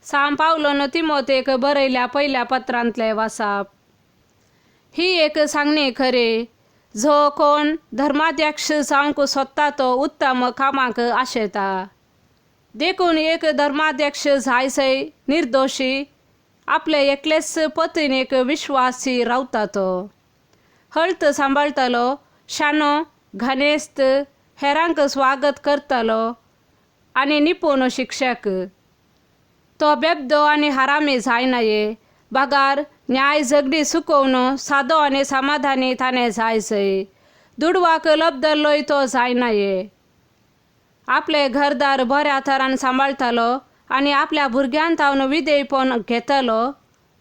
सां पावलोन तिमोतेक बरयल्या पयल्या पत्रांतलें वासाप. ही एक सांगणी खरी, जो कोण धर्माध्यक्ष जावंक सोदता तो उत्तम कामाक आशेता. देखून एक धर्माध्यक्ष जायसय निर्दोशी, आपले एकलेच पतीन विश्वासी रावता तो. हळत सांबाळटलो, शाणो, घानेस्त, हेरांक स्वागत करतलो आनी निपूण शिक्षक. तो बेबदो आनी हरामी जायनाये, बगार न्याय झगडी सुकोवन सादो आनी समाधानी ताणें जायसय. दुडवाक लबदल्लोय तो जायनाये. आपले घरदार बऱ्या थरान सांबाळटलो आनी आपल्या भुरग्यान तावन विधेयपण घेतलो,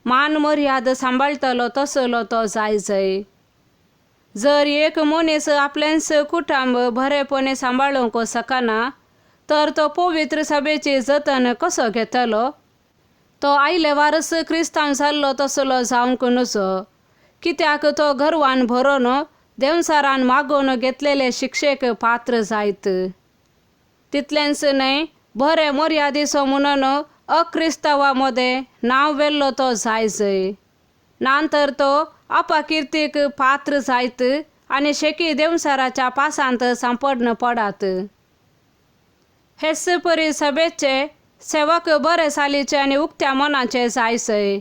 मान मर्याद सांबाळटलो तसलो तो जायसय. जर एक मनीस आपलेंच कुटुंब बरेपणी सांबाळूंक शकना तर तो पवित्र सभेची जतन कसो घेतलो? तो आयले वारस क्रिस्तांव जाल्लो तसलो जावंक नजो, कित्याक तो गर्वान भरोन देंवचारान मागोवन घेतलेले शिक्षेक पात्र जायत. तितलेंच न्हय, बरे मर्यादिचो म्हणून अक्रिस्तांवा मदें नांव व्हेल्लो तो जायजय, ना तर तो अपाकिर्तीक पात्र जायत आनी शेकी देंवचाराच्या पासांत सांपडन पडात. हेच परी सभेचे सेवक बरे सालीचे आनी उक्त्या मनाचे जायसय.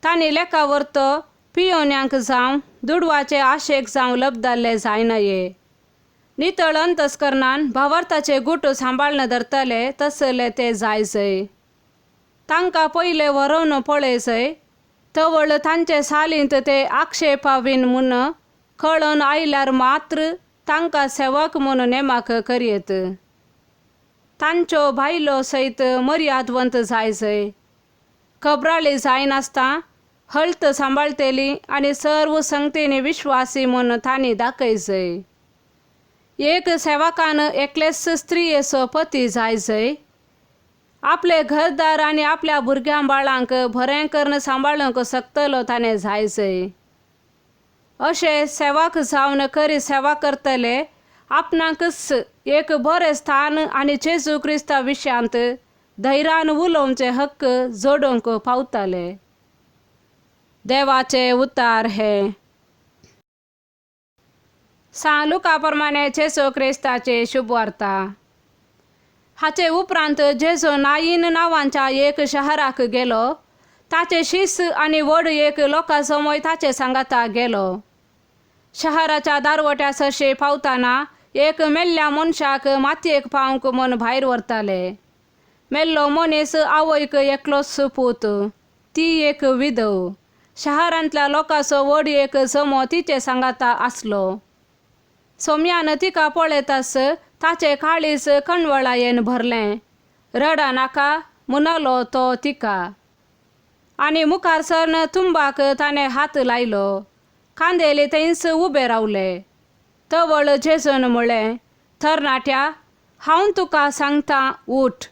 तांणी लेखा व्हरतो पियोन्यांक जावं दुडवाचे आशेक जावं लबदाल्ले जायनाये. नितळ अंतस्करणान भावार्थाचे गुट सांबाळन धरतले तसले ते जायसय. तांकां पयले व्हरोवन पळयसय, तवळ तांचे सालींत ते आक्षेपावीन म्हूण कळोन आयल्यार मात्र तांकां सेवक म्हूण नेमाक करयेत. तांच्यो बायलो सयत मर्यादवंत जायसय, खबराळी जायनासतना हळत सांबाळटली आनी सर्व संगतीनी विश्वासी म्हूण तांणी दाखयसय. एक सेवकान एकलेच स्त्रियेचो पती जायसय. आपले घरदार आनी आपल्या भुरग्यां बाळांक बरें करून सांबाळूंक शकतलो ताणें जायसय. अशें सेवक जावन खरी सेवा करतले आपणाकच एक बरें स्थान आनी जेजू क्रिस्ता विशयांत धैर्यान उलोवचे हक्क जोडूंक पावताले. देवाचे उतार हे. सां लुका प्रमाणे जेजू क्रिस्ताची शुभवार्ता. हाचे उपरांत जेजू नायीन नांवाच्या एक शहराक गेलो. ताचे शीस आनी व्हड एक लोकां समय ताचे सांगाता गेलो. शहराच्या दारवट्या सरशी पावतना एक मेल्ल्या मनशाक मातयेक पावंक म्हूण भायर व्हरताले. मेल्लो मनीस आवयक एकलोच पूत, ती एक विधव. शहरांतल्या लोकांचो व्हड एक जमो तिचे सांगाता आसलो. सोम्यान तिका पळयताच ताचें काळीज कणवळायेन भरलें. रडा नाका म्हणालो तो तिका आनी मुखार सरन तुंबाक ताणें हात लायलो. कांदेली थंयच उबे रावले. तवळ जेजून म्हळें, तरणाट्या, हांव तुका सांगता, उठ.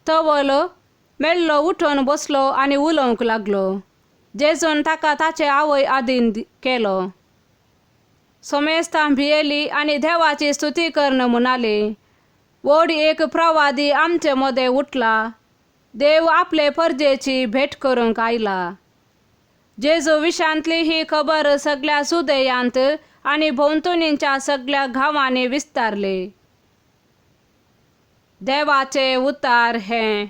तवळ मेल्लो उठून बसलो आनी उलोवंक लागलो. जेजून ताका ताचे आवय आदीन केलो. सोमेस्तां भियेली आनी देवाची स्तुती करून म्हणाली, व्हड एक प्रवादी आमचे मदें उठला, देव आपले परजेची भेट करूंक आयला. जेजू विशांतली ही खबर सगळ्या सुदयांत आनी भोंवतणीच्या सगळ्या गांवांनी विस्तारली. देवाचे उतार हे.